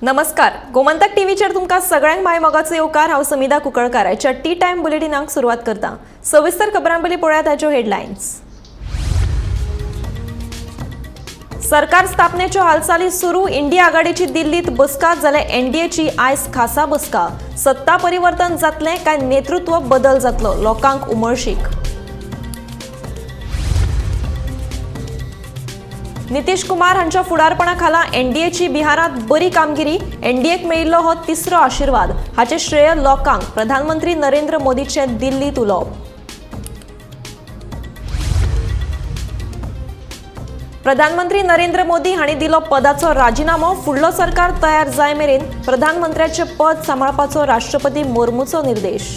नमस्कार, गोमंतक टीव्हीचेर तुमकां सगळ्यांक माय मोगाचो येवकार. हांव समिधा कुंकळकार. आयच्या टी टायम बुलेटिनाक सुरवात करता. सविस्तर खबरां पयलीं पळयात आयच्यो हेडलायन्स. सरकार स्थापनेच्यो हालचाली सुरू. इंडिया आघाडीची दिल्लीत बसका जाल्यार एनडीएची आयज खासा बसका. सत्ता परिवर्तन जातलें काय नेतृत्व बदल जातलो, लोकांक उमळशीक. नितीश कुमार हांच्या फुडारपणा खाला एनडीएची बिहारांत बरी कामगिरी. एनडीएक मेळिल्लो हो तिसरो आशिर्वाद, हाचें श्रेय लोकांक, प्रधानमंत्री नरेंद्र मोदीचें दिल्लीत उलोवप. प्रधानमंत्री नरेंद्र मोदी हांणी दिलो पदाचो राजिनामो. फुडलो सरकार तयार जाय मेरेन प्रधानमंत्र्याचें पद सांबाळपाचो राष्ट्रपती मुर्मूचो निर्देश.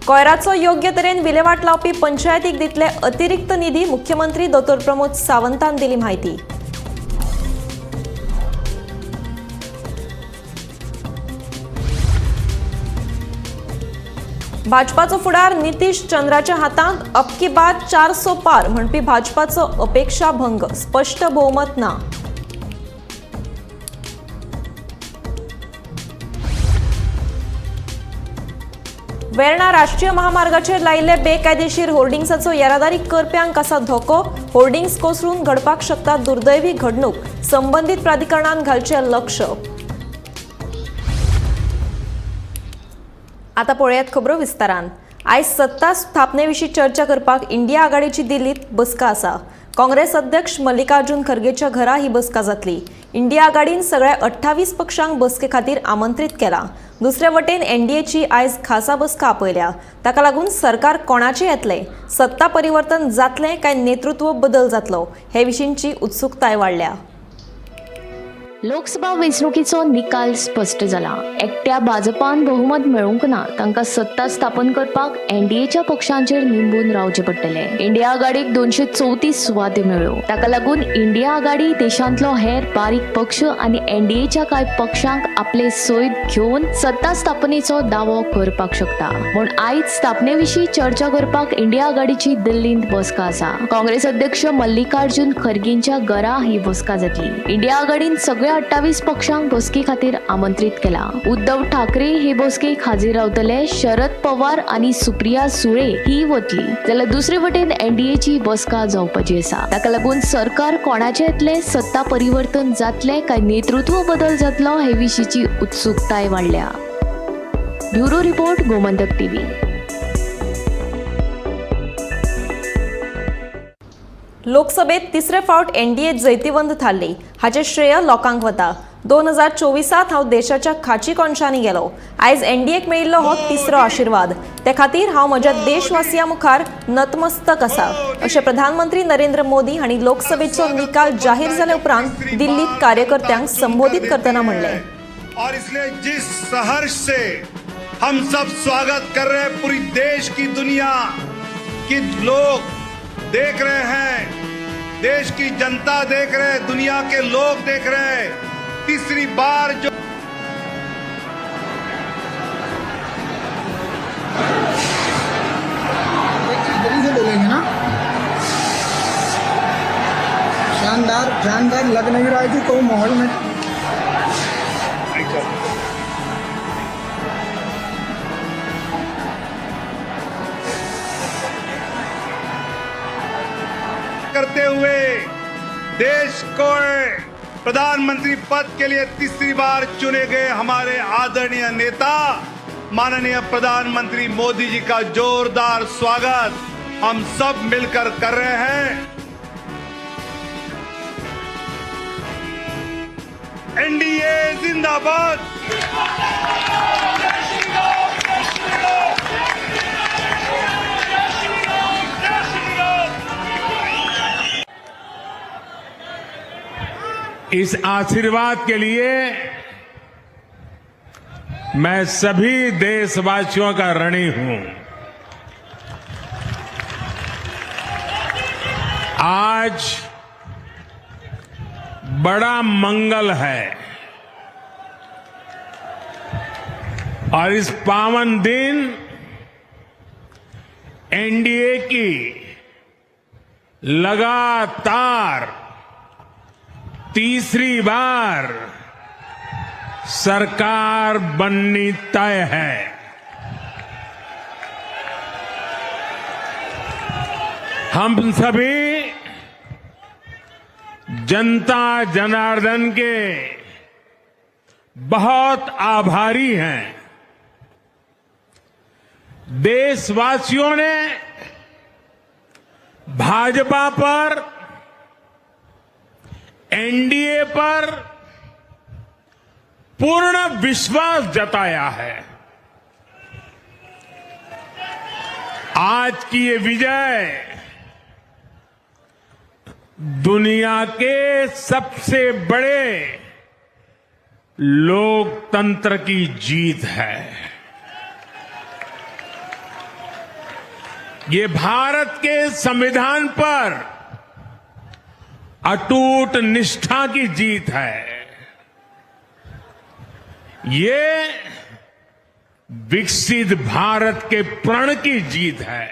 कोयराचो योग्य तरेन विलेवाट लावपी पंचायतीक दितले अतिरिक्त निधी, मुख्यमंत्री दोतोर प्रमोद सावंतान दिली म्हायती. भाजपाचो फुडार नितीश चंद्राच्या हातांत. अब की बार 400 पार म्हणपी भाजपाचो अपेक्षा भंग, स्पश्ट भोवमत ना. वेर्णा राष्ट्रीय महामार्गाचेर लायिल्ले बेकायदेशीर होर्डिंग्साचो येरादारी करप्यांक आसा धोको. होर्डिंग्स कोसळून घडपाक शकता दुर्दैवी घडणूक, संबंदीत प्राधिकरणान घालचें लक्ष. आता पळयात खबरो विस्तारान. आयज सत्ता स्थापने विशीं चर्चा करपाक इंडिया आघाडीची दिल्लीत बसका आसा. काँग्रेस अध्यक्ष मल्लिकार्जुन खरगेच्या घरा ही बसका जातली. इंडिया आघाडीन सगळ्या 28 पक्षांक बसके खातीर आमंत्रीत केला. दुसरे वटेन एनडीएची आयज खासा बसका आपयल्या. ताका लागून सरकार कोणाचें येतलें, सत्ता परिवर्तन जातलें काय नेतृत्व बदल जातलो, हे विशींची उत्सुकताय वाडल्या. लोकसभा वेंचणुकीचो निकाल स्पश्ट जाला. एकट्या भाजपान बहुमत मेळूंक ना, तांकां सत्ता स्थापन करपाक एनडीएच्या पक्षांचेर निंबून रावचें पडटलें. इंडिया आघाडीक 234 सुवात्यो मेळ्ळ्यो. ताका लागून इंडिया आघाडी देशांतलो हेर बारीक पक्ष आनी एनडीएच्या कांय पक्षांक आपले सयत घेवन सत्ता स्थापनेचो दावो करपाक शकता. म्हूण आयज स्थापने विशीं चर्चा करपाक इंडिया आघाडीची दिल्लींत बसका आसा. काँग्रेस अध्यक्ष मल्लिकार्जुन खरगेंच्या घरा ही बसका जातली. इंडिया आघाडीन सगळ्या 28 पक्षांक बसके खातीर आमंत्रीत केला. उद्धव ठाकरे हे बसकेक हाजीर रावतले. शरद पवार आनी सुप्रिया सुळे ही वतली. जाल्यार दुसरे वटेन एनडीएची बसका जावपाची आसा. ताका लागून सरकार कोणाचें येतलें, सत्ता परिवर्तन जातलें काय नेतृत्व बदल जातलो, हे विशींची उत्सुकताय वाडल्या. Bureau report, Gomantak TV. लोकसभेत तिसरे फावट एनडीए जैतिवंत थारली, हाचें श्रेय लोकांक वता. 2024 हांव देशाच्या खाची कोनशांनी गेलो. आयज एनडीएक मेळिल्लो हो तिसरो आशिर्वाद, ते खातीर हांव म्हज्या देशवासियां मुखार नतमस्तक आसा, अशें प्रधानमंत्री नरेंद्र मोदी हांणी लोकसभेचो निकाल जाहीर जाले उपरांत दिल्लीत कार्यकर्त्यांक संबोधीत करतना म्हणलें. और इसलिए जिस सहर्ष से हम सब स्वागत कर रहे हैं, पूरी देश की दुनिया की लोग देख रहे हैं, देश की जनता देख रहे हैं, दुनिया के लोग देख रहे हैं, तीसरी बार जो इधर से बोलेंगे ना, शानदार शानदार लग नहीं रहा है कि कोई माहौल में करते हुए देश को प्रधानमंत्री पद के लिए तीसरी बार चुने गए हमारे आदरणीय नेता माननीय प्रधानमंत्री मोदी जी का जोरदार स्वागत हम सब मिलकर कर रहे हैं। एनडीए जिंदाबाद। इस आशीर्वाद के लिए मैं सभी देशवासियों का ऋणी हूं। आज बड़ा मंगल है और इस पावन दिन एनडीए की लगातार तीसरी बार सरकार बननी तय है। हम सभी जनता जनार्दन के बहुत आभारी हैं। देशवासियों ने भाजपा पर, एनडीए पर पूर्ण विश्वास जताया है। आज की ये विजय दुनिया के सबसे बड़े लोकतंत्र की जीत है। ये भारत के संविधान पर अटूट निष्ठा की जीत है। ये विकसित भारत के प्रण की जीत है।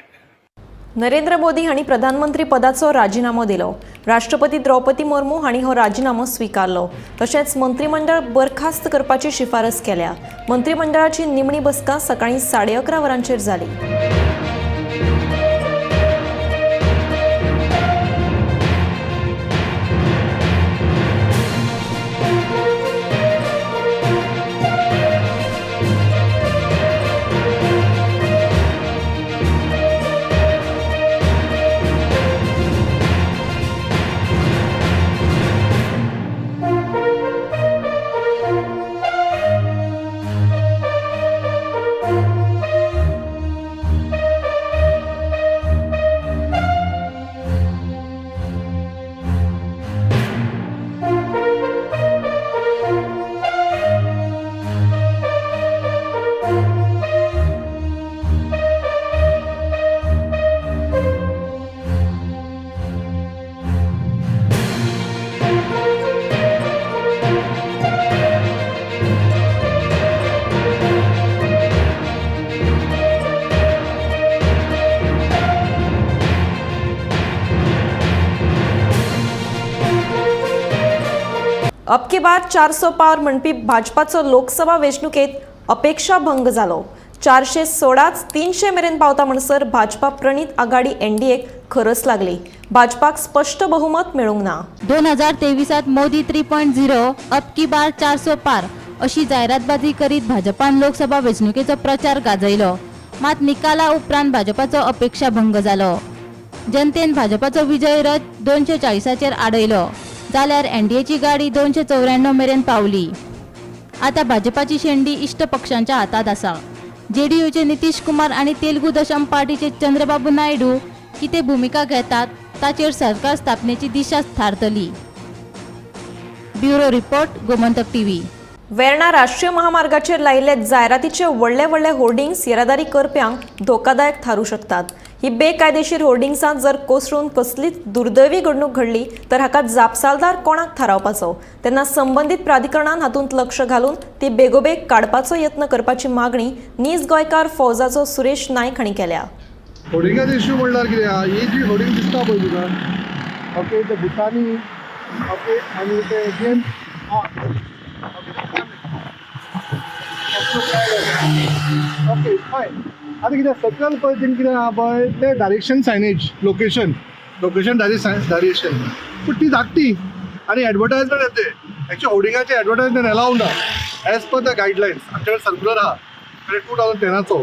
नरेंद्र मोदी हांणी प्रधानमंत्री पदाचो राजीनामो दिलो। राष्ट्रपती द्रौपदी मुर्मू हांणी हो राजीनामो स्वीकारलो। तशेंच मंत्रीमंडळ बरखास्त करपाची शिफारस केल्या। मंत्रीमंडळाची निमणी बसका सकाळी 11:30 वरांचेर जाली। अब के बार 400 पार म्हणपी भाजपाचो लोकसभा वेंचणुकेत अपेक्षाभंग जालो। 416 300 मेरेन पावता म्हणसर भाजपा प्रणीत आघाडी एनडीएक खरस लागली। भाजपाक स्पष्ट बहुमत मेळूंक ना। 2023 मोदी 3.0 अब की बार 400 पार अशी जायरातबाजी करीत भाजपान लोकसभा वेंचणुकेचो प्रचार गाजयलो। मात निकाला उपरांत भाजपाचो अपेक्षाभंग जालो। जनतेन भाजपाचो विजय रथ 240चेर आडयलो जाल्यार एनडीएची गाडी 294 मेरेन पावली। आता भाजपाची शेंडी इश्ट पक्षांच्या हातात आसा। जेडीयूचे नितीश कुमार आनी तेलुगू देशम पार्टीचे चंद्रबाबू नायडू कितें भूमिका घेतात ताचेर सरकार स्थापनेची दिशा थारतली। Bureau report, Gomantak TV. Verna राष्ट्रीय महामार्गाचेर लायिल्ले जायरातीचे व्हडले व्हडले होर्डिंग्स येरादारी करप्यांक धोकादायक थारूं शकतात। ही बेकायदेशीर होर्डिंग्सां जर कोसळून कसलीच दुर्दैवी घडणूक घडली तर हाका जापसालदार कोणाक थारावपाचो? तेन्ना संबंदीत प्राधिकरणान हातूंत लक्ष घालून ती बेगोबेग काडपाचो यत्न करपाची मागणी नीज गोंयकार फौजाचो सुरेश नायक हांणी केल्या। होर्डिंगाचो इश्यू म्हणल्यार कितें आहा, ही जी होर्डिंग दिसता पळय तुका, ओके, ते भुतानी, ओके, आनी ते गेम, ओके फायन। आतां कितें सकयल पळय तें कितें आहा पळय तें direction signage, location, location direction, पूण ती धाकटी आनी एडवर्टायजमेंट येते। एक्चुअली होर्डिंगाचें एडवर्टायजमेंट एलाव ना एज पर the guidelines. आमचे कडेन सर्कुलर आहा 2010चो,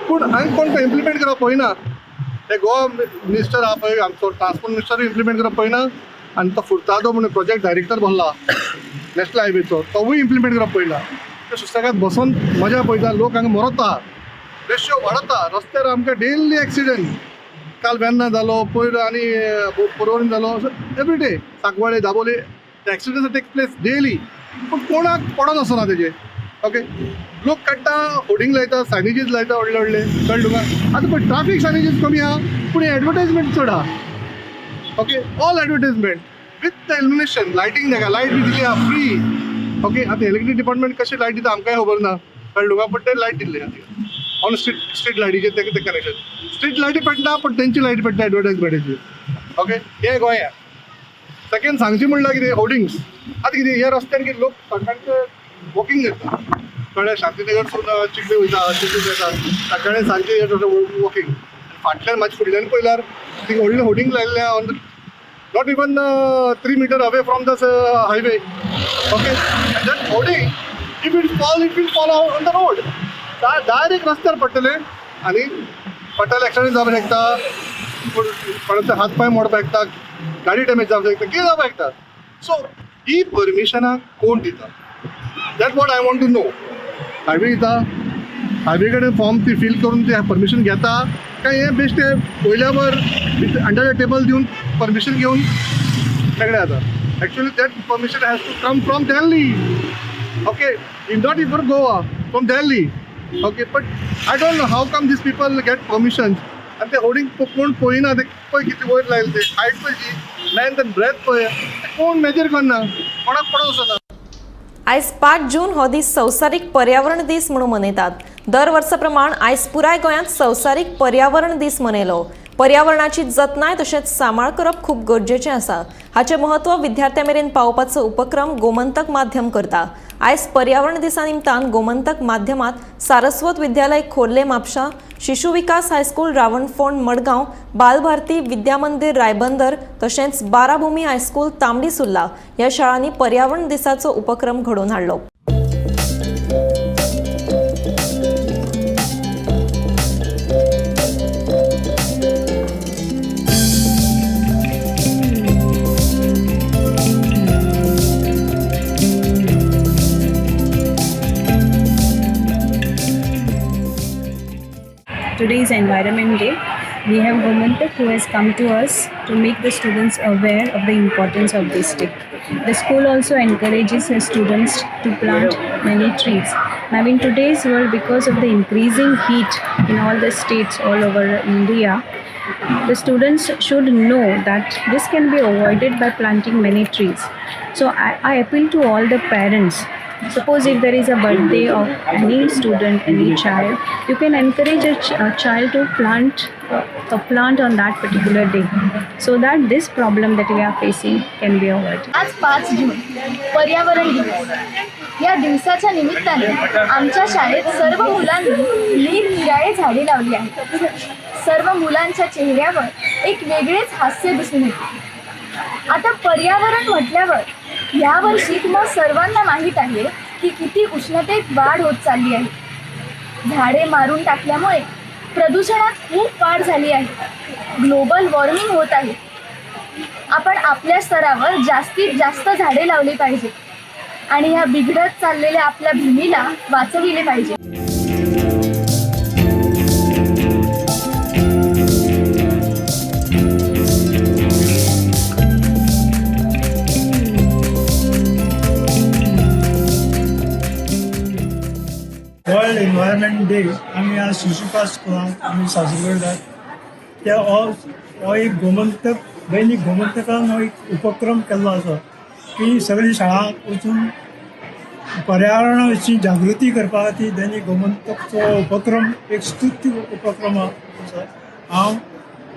पूण हांवें कोण तो इम्प्लिमेंट करप पळयना। ते गोवा मिनिस्टर आहा पळय आमचो ट्रान्सपोर्ट मिनिस्टरूय इम्प्लिमेंट करप पळयना आनी तो फुर्तादो म्हणून प्रोजेक्ट डायरेक्टर भरला नॅशनल हायवेचो, तोवूय इम्प्लिमेंट करप पळयना। ते सुसेगाद बसून मजा पळयता, लोक हांगा मरता, रेशियो वाडता रस्त्यार आमकां डेली एक्सिडंट। काल वेर्ना जालो, पयर आनी पर्वरी जालो, every day Sancoale, Dabolim accidents take place daily. पूण कोणाक पडत आसना तेजेर। ओके, लोक काडटा, होर्डिंग लायता, सायनेजीस लायता व्हडले व्हडले, कळ्ळें तुका। आतां पळय ट्राफीक सायनेजीस कमी आहा पूण एडवर्टायजमेंट चड आहा। Okay, all advertisement with the illumination, lighting ताका लायट बी दिली आहा फ्री। ओके, आतां इलेक्ट्रीक डिपार्टमेंट कशें लायट दिता आमकांय खबर ना, कळ्ळें तुका, पण ते लायट दिल्ली आहा ऑन स्ट्रीट, स्ट्रीट लायटीचेर ते कनेक्शन, स्ट्रीट लायटी पडटा पूण तेंची लायट पडटा एडवर्टायजमेंटाची। ओके, हे गोंया. सेकंड सांगचें म्हणल्यार कितें, होर्डिंग्स. आतां कितें, ह्या रस्त्यान कितें, लोक सकाळचे वॉकिंग करता, कळ्ळें? शांतीनगर चिखले वयता, चिखले येता सकाळी सांजचे वॉकिंग. फाटल्यान मातशें फुडल्यान पळयल्यार थिंगा व्हडलें hoarding लायिल्लें on not even 3 meter away from the highway. Okay, that hoarding, if it fall, it will fall on the road, direct रस्त्यार पडटले आनी पडटले, एक्सिडंट जावपाक शकता, कोणाचे हात पांय मोडपाक शकता, गाडी डॅमेज जावपाक शकता, कितें जावपाक शकता. सो ही परमिशनां कोण दिता, that what I want to know. Highway दिता, हायवे कडेन फॉर्म ती फील करून ते परमिशन घेता, काय हें बेश्टें वयल्यावर अंडर the table दिवन परमिशन घेवन मेकळें जाता? Actually, that permission has to come from Delhi, okay, in not even Goa, from Delhi, okay? But I don't know how come these people get permission. आनी ते होर्डिंग कोण पळयना. ते पळय कितें वयर लायलें ते, हायट पळयची, लेंथ आनी ब्रेथ पळय, कोण मेजर करना, कोणाक पडत वचना. आयज 5 जून हो दीस संवसारीक पर्यावरण दीस म्हणून मनयतात. दर वर्सा प्रमाण आयज पुराय गोंयांत संवसारीक पर्यावरण दीस मनयलो. पर्यावरणाची जतनाय तशेंच सांबाळ करप खूब गरजेचें आसा, हाचें म्हत्व विद्यार्थ्यां मेरेन पावोवपाचो उपक्रम गोमंतक माध्यम करता. आयज पर्यावरण दिसा निमतान गोमंतक माध्यमात सारस्वत विद्यालय खोर्ले म्हापशा, शिशु विकास हायस्कूल रावणफोंड मडगांव, बालभारती विद्या मंदिर रायबंदर तशेंच बाराभूमी हायस्कूल तांबडी सुर्ला ह्या शाळांनी पर्यावरण दिसाचो उपक्रम घडोवन हाडलो. Today is Environment Day. We have Gomantak who has come to us to make the students aware of the importance of this day. The school also encourages the students to plant many trees. Now, in today's world, because of the increasing heat in all the states all over India, the students should know that this can be avoided by planting many trees. So, I appeal to all the parents. Suppose if there is a birthday of any student, any child, you can encourage a child to plant a plant on that particular day so that this problem that we are facing can be avoided. आज 5 जून पर्यावरण दिवस. या दिवसाच्या निमित्ताने आमच्या शाळेत सर्व मुलांनी निरनिराळे झाडे लावली आहेत. सर्व मुलांच्या चेहऱ्यावर एक वेगळेच हास्य दिसून येते. आता पर्यावरण म्हटल्यावर या वर्षी तुम्हा सर्वांना माहीत आहे की किती उष्णतेत वाढ होत चालली आहे. झाडे मारून टाकल्यामुळे प्रदूषणात खूप वाढ झाली आहे. ग्लोबल वॉर्मिंग होत आहे. आपण आपल्या स्तरावर जास्तीत जास्त झाडे लावली पाहिजे आणि ह्या बिघडत चाललेल्या आपल्या भूमीला वाचविले पाहिजे. वर्ल्ड एनवायरमेंट डे आमी आज शिशुपाल स्कुलांत आमी साजरो करतात. ते हो हो एक गोमंतक, दैनीक गोमंतकान हो एक उपक्रम केल्लो आसा की सगळी शाळांक वचून पर्यावरणा विशीं जागृती करपा खातीर दैनीक गोमंतकचो उपक्रम एक स्तुत्य उपक्रम आसा. हांव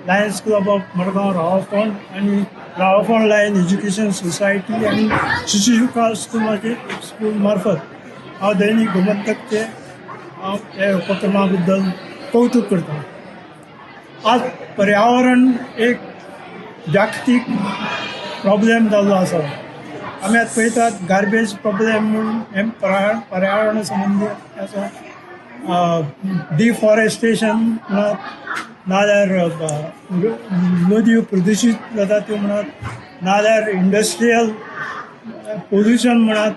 लायन्स क्लब ऑफ मडगांव रावाफोंड आनी रावाफोंड लायन एज्युकेशन सोसायटी आनी शिशु विकास स्कुलाचे स्कूल मार्फत हांव दैनीक गोमंतकचे हांव ह्या उपक्रमा बद्दल कौतूक करता. आज पर्यावरण एक जागतीक प्रॉब्लेम जाल्लो आसा. आमी आतां पळयतात, गार्बेज प्रॉब्लेम म्हूण हें पर्यावरण संबंदी आसा, डिफॉरेस्टेशन म्हणात, नाजाल्यार नदयो प्रदुशीत जाता त्यो म्हणात, नाजाल्यार इंडस्ट्रियल पोल्युशन म्हणात.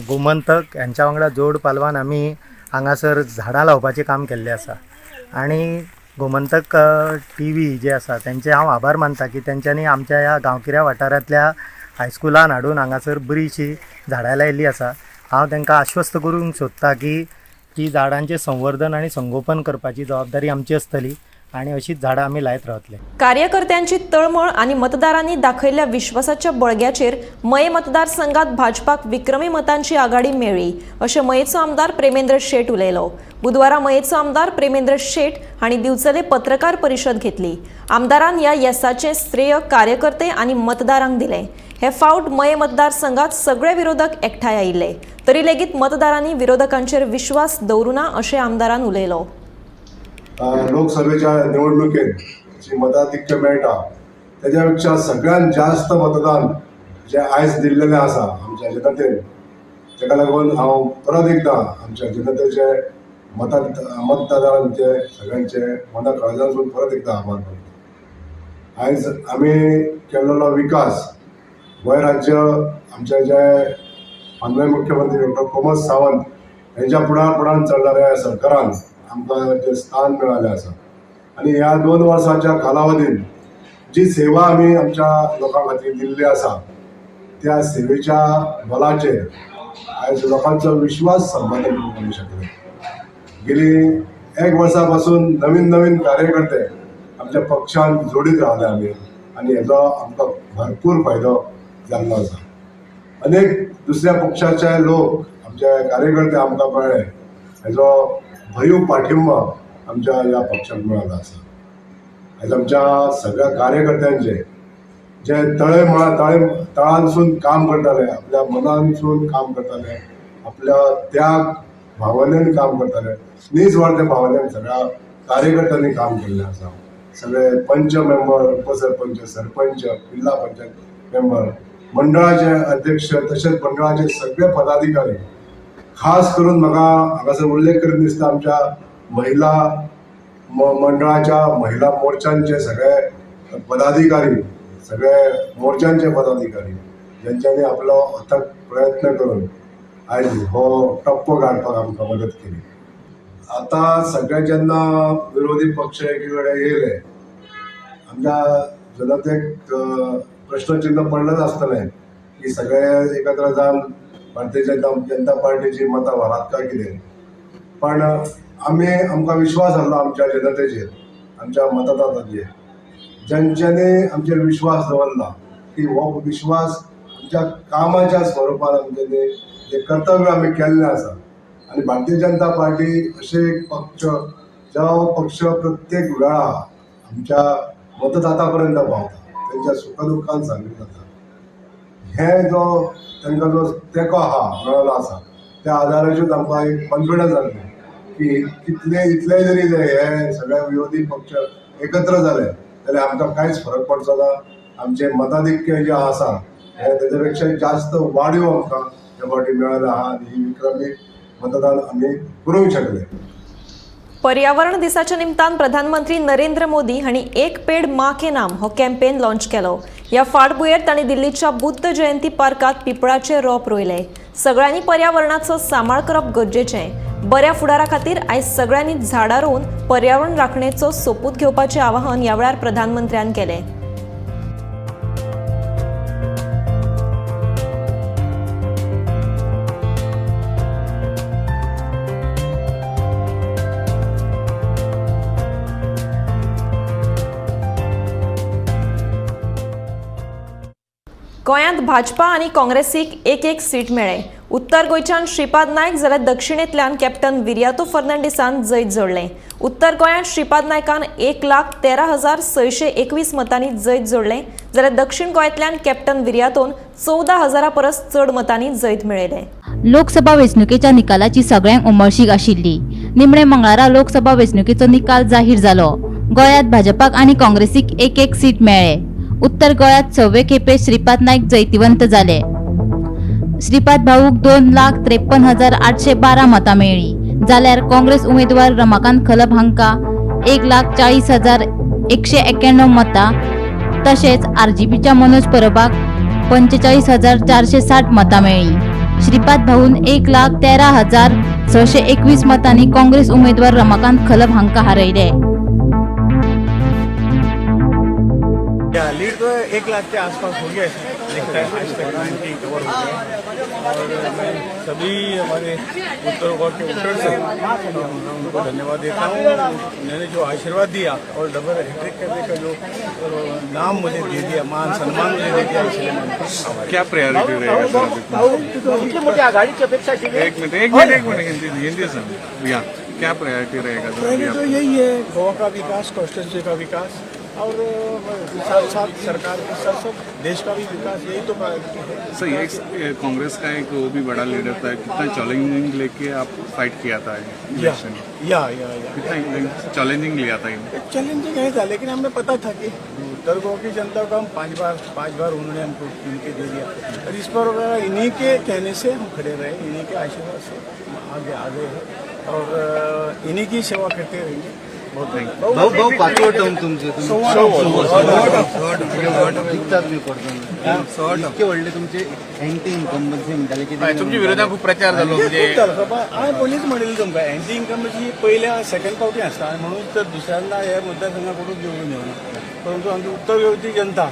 गोमंतक यांच्या वांगडा जोड पालवान आमी हांगासर झाडां लावपाचें काम केल्लें आसा. आनी गोमंतक टी व्ही जे आसा तेंचे हांव आभार मानता की तेंच्यांनी आमच्या ह्या गांवगिऱ्या वाठारांतल्या हायस्कुलान हाडून हांगासर बरीशी झाडां लायिल्ली आसा. हांव तांकां आश्वस्त करूंक सोदता की ती झाडांचें संवर्धन आनी संगोपन करपाची जबाबदारी आमची आसतली आनी अशीच झाडां आमी लायत रावतले. कार्यकर्त्यांची तळमळ आनी मतदारांनी दाखयल्ल्या विश्वासाच्या बळग्याचेर मये मतदारसंघात भाजपाक विक्रमी मतांची आघाडी मेळ्ळी अशें मयेचो आमदार प्रेमेंद्र शेट उलयलो. बुधवारा मयेचो आमदार प्रेमेंद्र शेट हांणी दिवचले पत्रकार परिशद घेतली. आमदारान ह्या येसाचें श्रेय कार्यकर्ते आनी मतदारांक दिलें. हे फावट मये मतदारसंघात सगळे विरोधक एकठांय आयिल्ले तरी लेगीत मतदारांनी विरोधकांचेर विश्वास दवरुना अशें आमदारान उलयलो. लोकसभेच्या निवडणुकेत जी मताधिक्य मेळटा त्याच्या पेक्षा सगळ्यात जास्त मतदान जे आयज दिल्लेलें आसा आमच्या जनतेन, ताका लागून हांव परत एकदां आमच्या जनतेचे मतदारांचे सगळ्यांचे मना काळजांतून परत एकदां आभार मानता. आयज आमी केल्लो विकास गोंय राज्य आमचे जे माननीय मुख्यमंत्री डॉक्टर प्रमोद सावंत हेंच्या फुडारपणान चलणाऱ्या सरकारान आमकां जें स्थान मेळिल्लें आसा आनी ह्या 2 वर्सांच्या कालावधीन जी सेवा आमी आमच्या लोकां खातीर दिल्ली आसा त्या सेवेच्या बलाचेर आयज लोकांचो विश्वास संपादन करूंक आमी शकले. गेली 1 वर्सा पासून नवीन नवीन कार्यकर्ते आमच्या पक्षान जोडीत रावले आमी आनी हेजो आमकां भरपूर फायदो जाल्लो आसा. अनेक दुसऱ्या पक्षाचे लोक आमचे कार्यकर्ते आमकां मेळ्ळे, हेजो भरीव पाठिंबा आमच्या ह्या पक्षाक मेळ्ळो आसा. आयज आमच्या सगळ्या कार्यकर्त्यांचे जे तळांसून काम करताले, आपल्या मनांसून काम करताले, आपल्या त्याग भावनेन काम करताले, निस्वार्थ भावनेन सगळ्या कार्यकर्त्यांनी काम केल्लें आसा. सगळे पंच मेंबर, उपसरपंच, सरपंच, जिल्हा पंचायत मेंबर, मंडळाचे अध्यक्ष तशेंच मंडळाचे सगळे पदाधिकारी, खास करून म्हाका हांगासर उल्लेख करीन दिसता आमच्या महिला मंडळाच्या महिला मोर्चांचे सगळे पदाधिकारी, सगळे मोर्चांचे पदाधिकारी ज्यांच्यांनी आपलो अथक प्रयत्न करून आयज हो टप्पो काडपाक आमकां मदत केली. आतां सगळे जेन्ना विरोधी पक्ष एकी कडेन येयले आमच्या जनतेक प्रश्नचिन्ह पडलेंच आसतलें की सगळे एकत्र जावन भारतीय जनता पार्टीची मतां व्हरात काय कितें, पण आमी आमकां विश्वास आसलो आमच्या जनतेचेर, आमच्या मतदाताचेर, ज्यांच्यांनी आमचेर विश्वास दवरला की हो विश्वास आमच्या कामाच्या स्वरुपान आमच्यांनी जें कर्तव्य आमी केल्लें आसा. आनी भारतीय जनता पार्टी अशें एक पक्ष जो पक्ष प्रत्येक वेळा आमच्या मतदाता पर्यंत पावता, तेंच्या सुख दुख्खान सामील जाता. हे जो तांकां जो तेंको आहा मेळ्ळो आसा त्या आदाराचेर आमकां एक कॉन्फिडन्स जाल्लें की कितले इतले जरी हे सगळे विरोधी पक्ष एकत्र जाले जाल्यार आमकां कांयच फरक पडचो ना. आमचें मताधिक्य जें आसा हें तेच्या पेक्षा जास्त वाडीव आमकां ह्या फावटी मेळ्ळें आहा आनी ही विक्रमी मतदान आमी करूंक शकले. पर्यावरण दिसाच्या निमतान प्रधानमंत्री नरेंद्र मोदी हांणी एक पेड मां के नाम हो कॅम्पेन लॉन्च केलो. ह्या फाटभुंयेर तांणी दिल्लीच्या बुद्ध जयंती पार्कात पिपळाचे रोप रोयले. सगळ्यांनी पर्यावरणाचो सांबाळ करप गरजेचें. बऱ्या फुडारा खातीर आयज सगळ्यांनी झाडां रोवन पर्यावरण राखणेचो सोपूत घेवपाचें आवाहन ह्या वेळार प्रधानमंत्र्यान केलें. गोंयांत भाजपा आनी काँग्रेसीक एक एक सीट मेळ्ळे. उत्तर गोंयच्यान श्रीपाद नायक जाल्यार दक्षिणेंतल्यान कॅप्टन विरियातो फर्नांडीसान जैत जोडलें. उत्तर गोंयांत श्रीपाद नायकान 1,13,621 मतांनी जैत जोडलें जाल्यार दक्षिण गोंयांतल्यान कॅप्टन विरियातोन 14,000 परस चड मतांनी जैत मेळयलें. लोकसभा वेंचणुकेच्या निकालाची सगळ्यांक उमळशीक आशिल्ली. निमणे मंगळारा लोकसभा वेंचणुकेचो निकाल जाहीर जालो. गोंयांत भाजपाक आनी काँग्रेसीक एक एक सीट मेळ्ळे. उत्तर गोंयांत 6वे खेपे श्रीपाद नायक जैतिवंत जाले. श्रीपाद भाऊक 2,53,812 मतां मेळ्ळीं जाल्यार काँग्रेस उमेदवार रमाकांत खलप हांकां 1,40,191 मतां तशेंच आरजीपीच्या मनोज परबाक 45,460 मतां मेळ्ळीं. श्रीपाद भाऊन 1,13,621 मतांनी काँग्रेस उमेदवार रमाकांत खलप हांकां हारयले. लीड तो 1 लाख के आसपास हो गया, दिखता है आज तक 90 कवर हो गया। और मैं सभी हमारे उत्तर गोवा के वोटर्स हैं, उनको धन्यवाद देता हूँ। उन्होंने जो आशीर्वाद दिया और डबल हैट्रिक करने का जो नाम मुझे दे दिया, मान सम्मान मुझे दे दिया, इसलिए मैं क्या प्रायोरिटी रहेगा सर? एक मिनट हिंदी सर, क्या प्रायोरिटी रहेगा? तो यही है, गोवा का विकास, कॉन्स्टिट्यूंसी का विकास और साथ साथ सरकार के साथ साथ देश का भी विकास, यही तो प्रायोरिटी है। सर, ये कांग्रेस का एक वो भी बड़ा लीडर था, कितना चैलेंजिंग लेके आप फाइट किया था इलेक्शन? या या या कितना चैलेंजिंग लिया था? चैलेंजिंग है था, लेकिन हमें पता था कि उत्तर गोवा की जनता को हम पाँच बार उन्होंने हमको चुन के दे दिया और इस पर इन्हीं के कहने से हम खड़े रहे, इन्हीं के आशीर्वाद से आगे आ गए हैं और इन्हीं की सेवा करते रहेंगे। भाऊ भाऊ पाचवो टर्म तुमचे, इतके व्हडले तुमचे एंटी इन्कम्बन्सी म्हणटाले की तुमच्या विरोधात खूप प्रचार जालो. हांवें पयलींच म्हणिल्लें तुमकां, एंटी इन्कम्बन्सी पयल्या सेकंड फावटी आसता म्हणून तर दुसऱ्यांदा हे मतदारसंघा कडून घेवन येवना, परंतु आमची उत्तर गोंयची जनता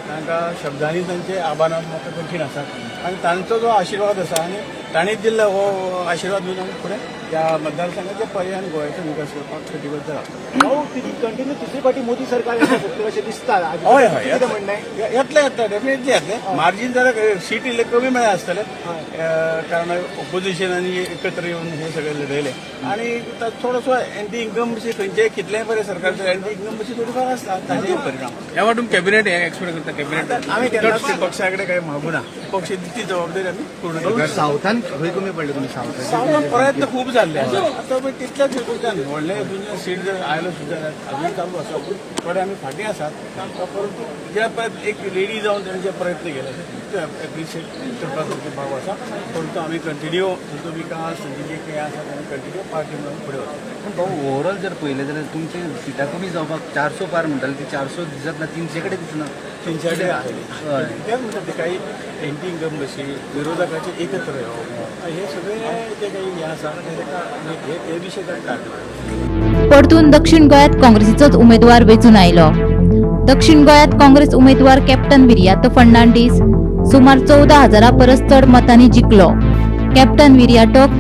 तांकां शब्दांनी तांचे आभार म्हाका कठीण आसा आनी तांचो जो आशिर्वाद आसा आनी तांणी दिल्लो हो आशिर्वाद घेवन आमी फुडें ह्या मतदारसंघाच्या पर्यायान गोंयाचो विकास करपाक कटिबद्ध रावता. कंटिन्यू तिसरी फावटी मोदी सरकार अशें दिसता? हय हय, येतलें येतलें, डेफिनेटली येतलें. मार्जीन जरा सीट इल्लें कमी मेळ्ळें आसतलें, कारण ओपोजिशनांनी एकत्र येवन हे सगळें लढयलें आनी थोडोसो एंटी इन्कम्बन्सी खंयचेय कितलेंय बरें सरकार एंटी इन्कम्बन्सी थोडीफार आसता, ताचेय परिणाम. ह्या वाटून कॅबिनेट हे एक्सपेक्ट करता? कॅबिनेट आमी केन्नाच पक्षा कडेन कांय मागूना, पक्ष ती जबाबदारी आमी पूर्ण करता. सावथान खंय कमी पडले तुमी? सावथान प्रयत्न खूब जाल्ले आतां पळय तितल्याच हितूंतल्यान व्हडले हितून सीट जर आयलो सुद्दां जाल्यार अजून चालू आसा, पूण थोडे आमी फाटीं आसात, परंतु जे प्रयत्न एक लेडी जावन ताणें जे प्रयत्न केले ते एप्रिशिएट करपा सारके भाव आसा, परंतु आमी कंटिन्यू तांचो विकास, तांची जे कितें आसा ताणें कंटिन्यू पार्टी म्हणून फुडें वता. पूण भाऊ ओवरऑल जर पळयलें जाल्यार तुमचे सिटां कमी जावपाक 400 पार म्हणटाले, ती 400 दिसत ना, 300 कडेन दिसना. 300 कडेन आयली तेच म्हणटा ते काही एंटी इन्कम्बन्सी, विरोधकाचे एकत्र येवप, हे सगळे जे काही हे आसा हे विशय ताणें काडले. परतून दक्षिण गोंयांत काँग्रेसीचोच उमेदवार वेंचून आयलो. दक्षिण गोंयांत काँग्रेस उमेदवार कॅप्टन विरियातो फर्नांडीस सुमार 14,000 परस चड मतांनी जिखलो. कॅप्टन विरियाटोक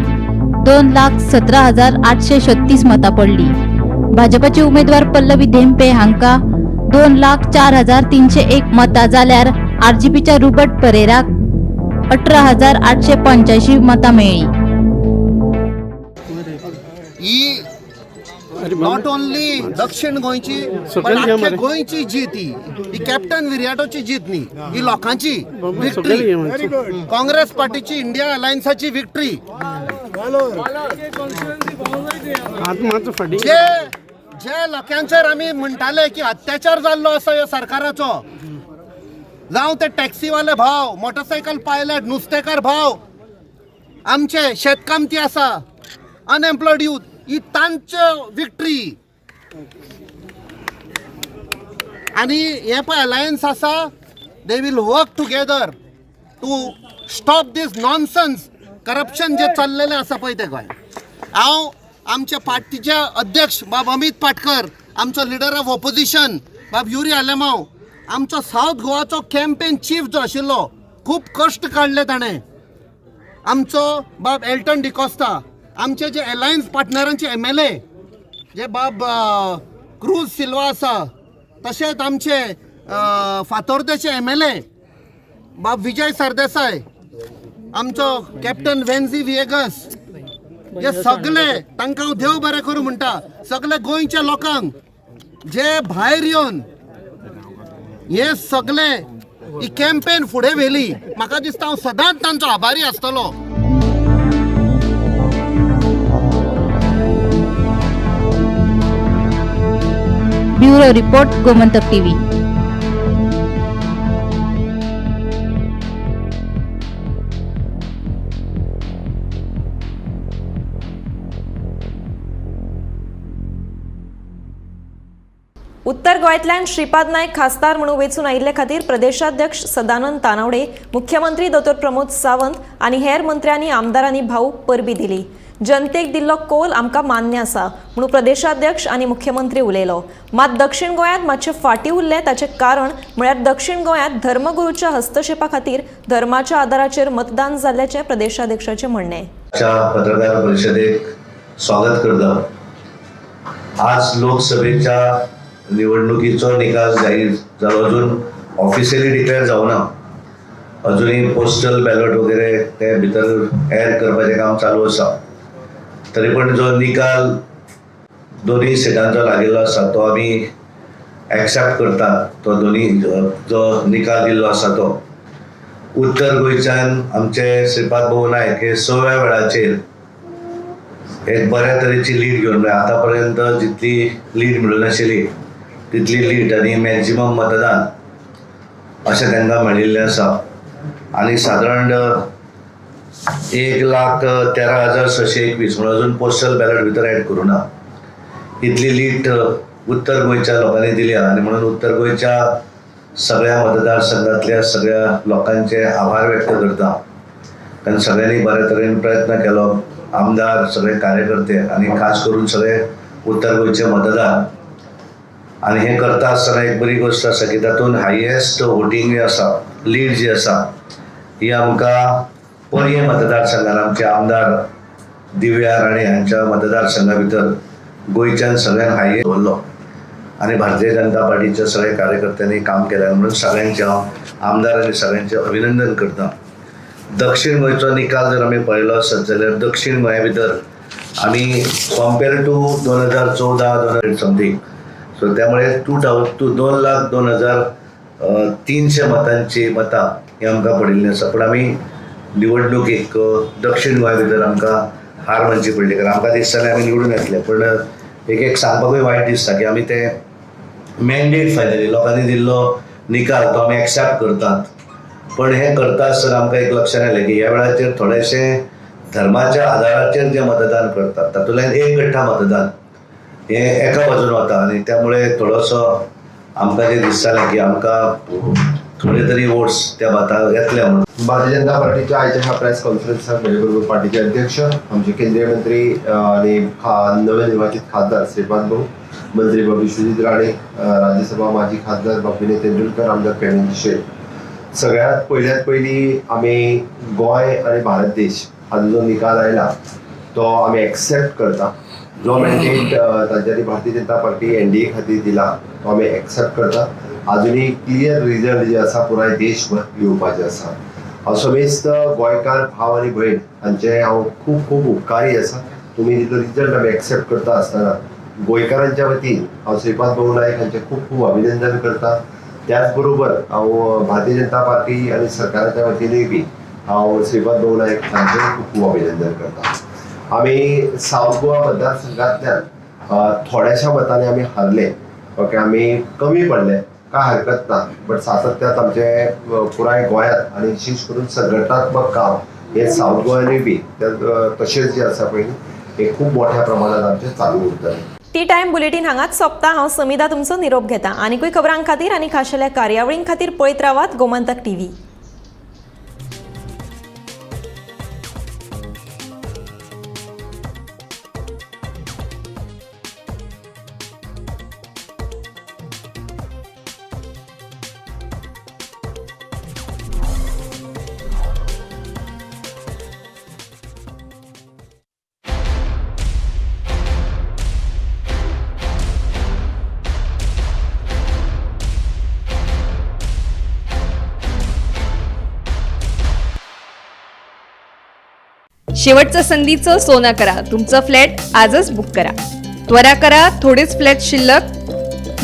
2,17,836 मतां पडली. भाजपाचे उमेदवार पल्लवी धेंपे हांकां 2,04,301 मतां जाल्यार आरजीपीच्या रुबर्ट परेराक 18,885 मतां मेळ्ळी. ही not only दक्षिण गोंयची पण आख्या गोंयची जीत, ही कॅप्टन विरियाटोची जीत न्ही, ही लोकांची विक्ट्री, काँग्रेस पार्टीची, इंडिया अलायन्साची विक्ट्री. जे जे लोकांचेर आमी म्हणटाले की अत्याचार जाल्लो आसा ह्या सरकाराचो, जावं ते टॅक्सीवाले भाव, मोटरसायकल पायलट, नुस्तेकार भाव, आमचे शेतकामती आसा, अनएम्प्लॉयड यूथ, ही तांचे विक्ट्री. आनी हे पळय अलायन्स आसा, they will work together to stop this nonsense corruption जे चल्लेलें आसा पळय तें गोंय. हांव आमच्या पार्टीचे अध्यक्ष बाब अमित पाटकर, आमचो लिडर ऑफ ऑपोजिशन बाब युरी आलेमाव, आमचो सावथ गोवाचो कॅम्पेन चीफ जो आशिल्लो, खूब कश्ट काडले ताणें, आमचो बाब एल्टन डिकॉस्ता, आमचे जे अलायन्स पार्टनरांचे MLA जे बाब क्रूज सिल्वा आसा, तशेंच आमचे फातोर्देचे MLA बाब विजय सरदेसाय, आमचो कॅप्टन वेन्झी विएगस, हे सगळे तांकां हांव देव बरें करूं म्हणटा. सगळे गोंयच्या लोकांक जे भायर येवन हे सगळे ही कॅम्पेन फुडें व्हेली, म्हाका दिसता हांव सदांच तांचो आभारी आसतलो. Bureau report, Gomantak TV. Uttar Goa गोंयांतल्यान श्रीपाद नायक खासदार म्हणून वेंचून आयिल्ले खातीर प्रदेशाध्यक्ष सदानंद तानावडे, मुख्यमंत्री दोतोर प्रमोद सावंत आनी हेर मंत्र्यांनी आमदारांनी भाऊक परबी दिली. जनतेक दिल्लो कोल आमकां मान्य आसा म्हणून प्रदेशाध्यक्ष आनी मुख्यमंत्री उलयलो. मात दक्षिण गोंयांत मातशें फाटीं उरलें ताचें कारण म्हळ्यार दक्षिण गोंयांत धर्मगुरूच्या हस्तक्षेपा खातीर धर्माच्या आदाराचेर मतदान जाल्ल्याचें प्रदेशाध्यक्षाचें म्हणणें. पत्रकार परिषदेक स्वागत करता. आज लोकसभेच्या निवडणुकीचो निकाल जाहीर जालो, अजून ऑफिशियली डिक्लेअर जावना, अजूनही पोस्टल बॅलॉट वगैरे ते भितर ॲड करपाचें काम चालू आसा. तरी पण जो निकाल दोन्ही सिटांचो लागिल्लो आसा तो आमी एक्सेप्ट करतात. तो दोन्ही जो निकाल दिल्लो आसा तो उत्तर गोंयच्यान आमचे श्रीपाद भाऊ नायक हे 6व्या वेळाचेर एक बऱ्या तरेची लीड घेवन, म्हळ्यार आतां पर्यंत जितली लीड मेळूं नाशिल्ली तितली लीड आनी मॅक्झिमम मतदान अशें तांकां मेळिल्लें आसा. आनी सादारण 1,13,621 म्हणून अजून पोस्टल बॅलॉट भितर ॲड करूं ना इतली लीड उत्तर गोंयच्या लोकांनी दिल्या आनी म्हणून उत्तर गोंयच्या सगळ्या मतदारसंघातल्या सगळ्या लोकांचे आभार व्यक्त करता. कारण सगळ्यांनी बऱ्या तरेन प्रयत्न केलो, आमदार, सगळे कार्यकर्ते आनी खास करून सगळे उत्तर गोंयचे मतदार. आनी हें करता आसतना एक बरी गोश्ट आसा की तातूंत हायेस्ट वोटींग जें आसा, लीड जी आसा, ही आमकां पर्यें मतदारसंघान आमचे आमदार दिव्या राणे हांच्या मतदारसंघा भितर गोंयच्यान सगळ्यांत हायेस्ट दवरलो आनी भारतीय जनता पार्टीच्या सगळ्या कार्यकर्त्यांनी काम केलें म्हणून सगळ्यांचें हांव आमदार आनी सगळ्यांचें अभिनंदन करता. दक्षिण गोंयचो निकाल जर आमी पळयलो आसत जाल्यार दक्षिण गोंया भितर आमी कॉम्पेर टू 2014 2000 समथींग, सो त्यामुळे 2,02,300 मतांची मतां ही आमकां पडिल्लीं आसा. पूण आमी निवडणुकेक दक्षिण गोंया भितर आमकां हार मानची पडली, कारण आमकां दिसतालें आमी निवडून येतले, पूण एक एक सांगपाकूय वायट दिसता की आमी ते मॅन्डेट फायनली लोकांनी दिल्लो निकाल तो आमी एक्सेप्ट करतात. पण हें करता आसतना आमकां एक लक्षांत आयलें की ह्या वेळाचेर थोडेशें धर्माच्या आदाराचेर जें मतदान करतात तातूंतल्यान एक गठ्ठा मतदान हें एका बाजून वता आनी त्यामुळे थोडोसो आमकां जें दिसतालें की आमकां थोडे तरी वोट्स त्या भाता येतले म्हणून. भारतीय जनता पार्टीच्या आयच्या ह्या प्रेस कॉन्फरन्साक म्हजे बरोबर पार्टीचे अध्यक्ष, आमचे केंद्रीय मंत्री आनी नवनिर्वाचित खासदार श्रीपाद भाऊ, मंत्री बाब विश्वजीत राणे, राज्यसभा माजी खासदार बाब विनय तेंडुलकर, आमदार प्रेमेंद्र शेट. सगळ्यात पयल्यात पयलीं आमी गोंय आनी भारत देश हाजो जो निकाल आयला तो आमी एक्सेप्ट करता. जो मॅन्डेट तांच्यांनी भारतीय जनता पार्टी एनडीए खातीर दिला तो आमी एक्सेप्ट करता. आजुनूय क्लियर रिजल्ट जे आसा पुराय देशभर येवपाचें आसा. हांव समेस्त गोंयकार भाव आनी भयण हांचे हांव खूब खूब उपकारी आसा. तुमी दिल्लो रिजल्ट आमी एक्सेप्ट करता आसतना गोंयकारांच्या वतीन हांव श्रीपाद भाऊ नायक हांचें खूब खूब अभिनंदन करता. त्याच बरोबर हांव भारतीय जनता पार्टी आनी सरकाराच्या वतीनूय बी हांव श्रीपाद भाऊ नायक हांचें खूब खूब अभिनंदन करता. आमी सावथ गोवा मतदारसंघांतल्यान थोड्याशा मतांनी आमी हारले, ओके, आमी कमी पडले, काय हरकत ना, बट सातत्यात आमचे पुराय गोंयांत आनी विशेश करून संघटनात्मक काम हे सावथ गोंयानूय बी तशेंच जें आसा पळय हें खूब मोठ्या प्रमाणात आमचें चालू उरतलें. टी टायम बुलेटीन हांगाच सोंपता. हांव समिधा तुमचो निरोप घेता. आनीकूय खबरां खातीर आनी खाशेल्या कार्यावळीं खातीर पळयत रावात गोमंतक टीव्ही. शेवटच्या संधीचं सोनं करा, तुमचं फ्लॅट आजच बुक करा. त्वरा करा, थोडेच फ्लॅट शिल्लक.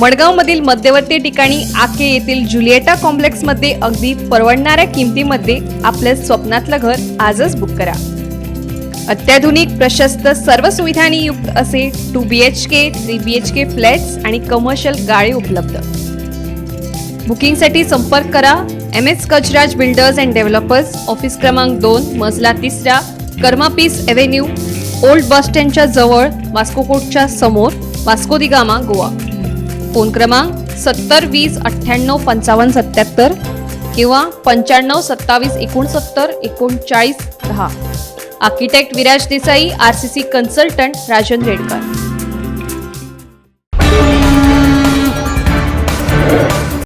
मडगावमधील मध्यवर्ती ठिकाणी आके येथील जुलिएटा कॉम्प्लेक्समध्ये अगदी परवडणाऱ्या किमतीमध्ये आपल्या स्वप्नातलं घर आजच बुक करा. अत्याधुनिक प्रशस्त सर्व सुविधांनी युक्त असे 2 BHK 3 BHK flats आणि कमर्शियल गाळे उपलब्ध. बुकिंगसाठी संपर्क करा MS Gajraj builders and developers, office क्रमांक 2, मजला 3, Karma peace avenue, old bus स्टँडच्या जवळ, वास्को कोर्टच्या समोर, वास्को दी गामा, गोवा. फोन क्रमांक 70 20 98 55 77 किंवा 95 27 69 39 10. Architect Viraj Desai, RCC consultant Rajan Redkar.